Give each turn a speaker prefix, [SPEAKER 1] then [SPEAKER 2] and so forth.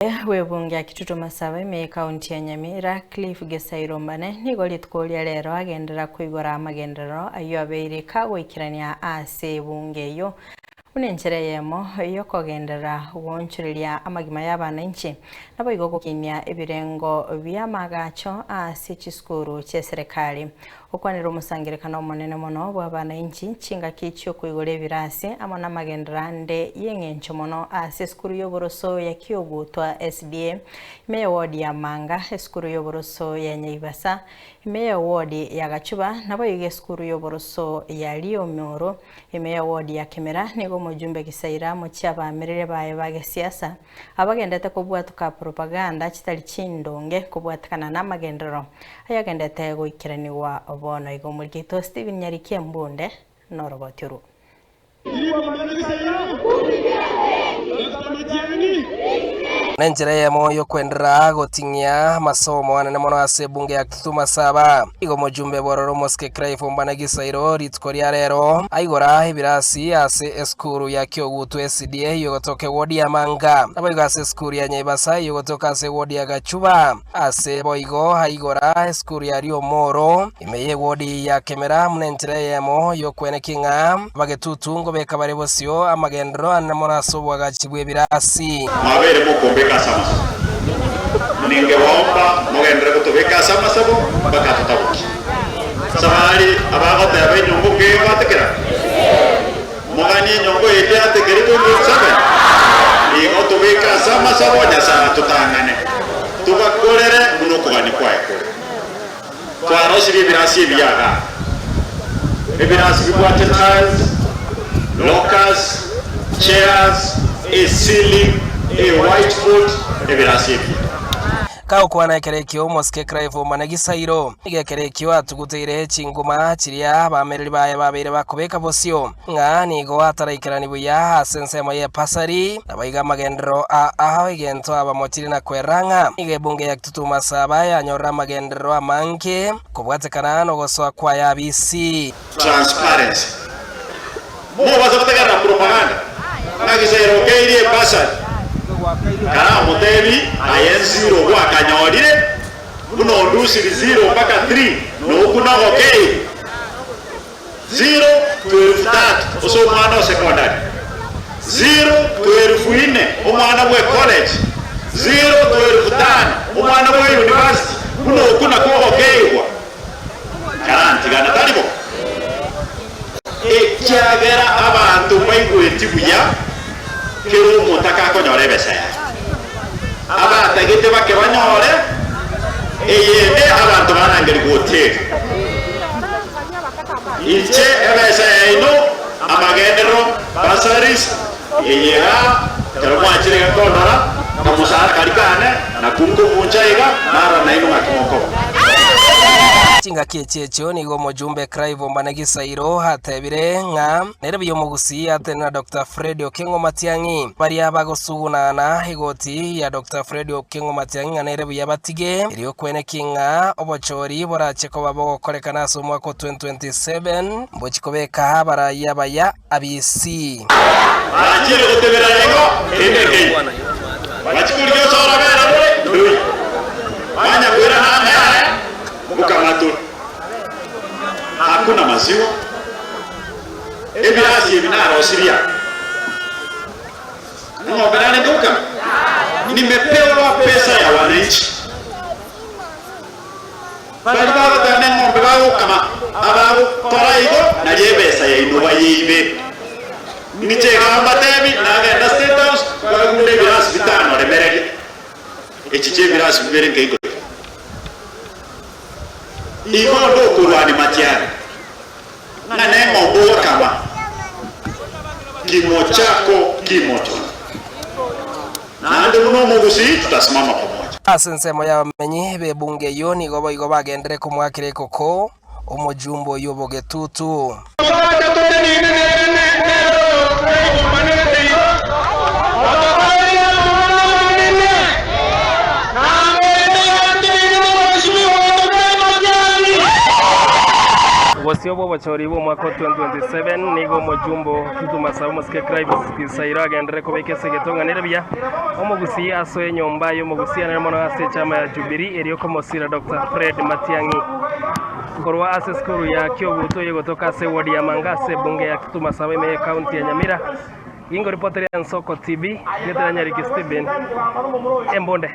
[SPEAKER 1] Bw'ebunge ya Kitutu Masaba ime y'ekaunti ya Nyamira, Cliff Gesairo Mbane nigo rituko ria rero agenderera koigora amagenderero ayio abeire kagoikerania ase ebunge eyio buna enchera eyemo y'okogenderera goonchoreria amagima y'abananchi naboigo gokinia ebirengo bi'amagacho ase chisukuru chi'eserekari. Gokwanera omosangerekano omonene mono bw'abananchi chingaki chi'okoigora ebirasi amo namagenderero ande y'eng'encho mono ase esukuru y'oboroso ya Kiogutwa SDA, ime ya ward ya Manga, esukuru y'oboroso ya Nyaibasa, ime ya ward ya Gachuba, naboigo esukuru y'oboroso ya Riomoro, ime ya ward ya Kemera, nigo omojumbe Gisaira amochie abaamereri baye ba gesiasa Abagendete kobwatoka propaganda chitari chindonge kobwatekana namagenderero ayagendete goikeranigwa bono igo. Omoriki oito Stephen Nyariki Embunde noroboti orwo.
[SPEAKER 2] Nenchera eyemo y'okwenderera goting'ia amasomo anene mono ase ebunge ya Kitutu Masaba. Igo omojumbe bw'ororo omosike Clive Ombana Gisairo rituko ria rero aigora ebirasi ase esukuru ya Kiogutu SDA eyogotoka ewodi ya Manga, naboigo ase esukuru ya Nyaibasa eyogotoka ase ewodi ya Gachuba. Ase boigo aigora esukuru ya Riomoro ime y'ewodi ya Kemera buna enchera eyemo y'okwenekia ng'a abagetutu nkobeka bare bosio amagenderero anene mono ase oboagachi bw'ebirasi.
[SPEAKER 3] Mwabeire mokombeka ase amasabo, ningebaomba mogenderere gotobeka ase amasabo mpaka totabokie. Sabari abagoteba enyongo nkeiyo batekera? Moganie enyongo eye teatekeri 2027? Igo tobeke ase amasabo Nyasae atotang'ane, tobakorere buna okogania kwaye kore. Twarosirie ebirasi ebiya igaa, ebirasi bibwate tiles, lockers, chairs, a ceiling, a whiteboard, ebirasi ebiya.
[SPEAKER 2] Kagokwana ekero ekio omosike Clive Omane Gisairo, nigo ekero ekio atuguteire chinguma chiria abamereri baye babeire bakobeka bosio, ng'a nigo ataraikerani buya ase ensemo y'epasari, naboigo amagenderero a ao egento abamochire na kwerera ng'a nigo ebunge ya Kitutu Masaba yanyorire amagenderero amange kobwatekana nogosoa kwaye abisi.
[SPEAKER 3] Transparency. Mobasa gotegerera propaganda ng'a Gisairo okeirie ebasari, karamotebi aye nziro gwakanyorire buna ondusiri ziro mpaka three noku nogokeiri ziro to elfu tatu ase omwana o secondary, ziro to elfu ine omwana bwe college, ziro to elfu tano omwana bwe university buna oku nakwo ogokeigwa. Karantigana, tari bo? Ekiagera abanto mbaigweti buya kera omonto akakonyora ebesa yaye. Abatagete bake banyore eyende abanto barangerigwe hoteli. Inche ebesa yaino, amagenderero, bursaries, eye iga, ekero mwachire iga kondora, kamosara karia kane, nakwo nkomuncha iga, narora nainwe ng'aki mokoba.
[SPEAKER 2] Chingaki echi echio nigo omojumbe Clive Ombane Gisairo atebire ng'a nere buya omogusii atenena na Doctor Fred Okengo Matiang'i. Baria bagosugunana egoti ya Doctor Fred Okengo Matiang'i ng'a nere buya batige erio kweneki ng'a obochori borache koba bogokorekana ase omwaka o 2027 mbochi kobeka abarai abaya abisi.
[SPEAKER 3] Bachire gotebera nigo kende nkeiyo. Bachia korigia osoro bera bore ndoi. Banya koirana ame aye bokamatwe. Hakuna maziwa. Ebirasi ebi narosirie aa. Eng'ombe narenge gokama? Nimepewa pesa ya wananchi. Baria bagoteba neng'ombe bagokama, abagokora igo nario ebesa yaino bayeibe. Inche iga mbatebi, nagenda State House, twagunda ebirasi bitano remereria, echi chi'ebirasi bibere nkeigota. Igo onde okorwania matiang'i, ng'a neng'ombe ogokama, kimo chako kimochona. Naende buna omogusii tutasimama pamoja.
[SPEAKER 2] Ase ensemo y'abamenyi b'ebunge eyio nigo boigo bagenderere komoakera ekoko omojumbe oyio bogetutu. bosio bw'obochori bw'omwaka o 2027, nigo omojumbe o Kitutu Masaba omosike Clive Gisairo agenderere kobeka ase egetong'anero buya omogusii asoe enyomba y'omogusii anene mono ase echama ya Jubilee erio komosira Doctor Fred Matiang'i korwa ase esukuru ya Kioguto eyegotoka ase eward ya Manga ase ebunge ya Kitutu Masaba ime y'ecounty ya Nyamira. Ingoripoteria Ensoko TV, Getera Nyariki Stephen, Embunde.